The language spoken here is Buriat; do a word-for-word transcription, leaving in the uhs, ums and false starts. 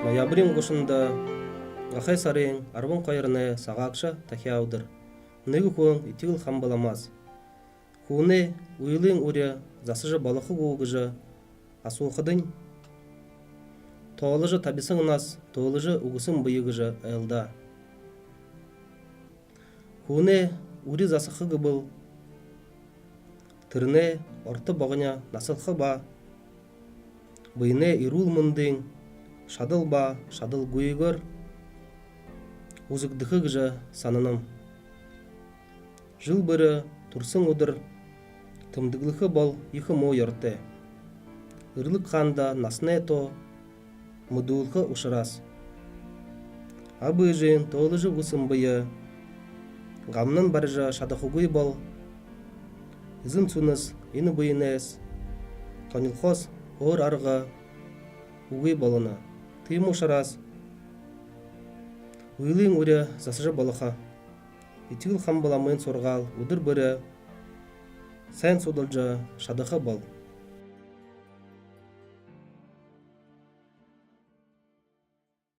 Ноябриин гушанда, гахай сарын арбан хоёрой сагаагша тахяа үдэр. Нэгэ хүн Этигэл Хамба ламаас: "Хүнэй үйлын үри засажа болохо гү?" гэжэ асуухадань, тооложо табиһан нас төөложэ үгэһэн бэе гэжэ айлдаа. Хүнэй үри засаха гэбэл, тэрэнэй орто богони наһалха ба бэенэй эрүүл мэндын шадал ба шадалгүйгөөр үзэгдэхэ гэжэ һананам. Жэл бүри түрэһэн үдэр тэмдэглэхэ бол ехэ муу ёһотой. Эрлэг хаанда наһанай тоо мэдүүлхэ ушараас. Аба эжын төөложэ үгэһэн бэе гамнан барижа шадахагүй бол, эзэн һүнэһэн энэ бэенһээ тонилхоһоос өөр арга үгы болоно. Тиимэ ушараас үйлын үри засажа болохо. Этигэл Хамба ламын һургаал үдэр бүри һайн һудалжа шадаха бол.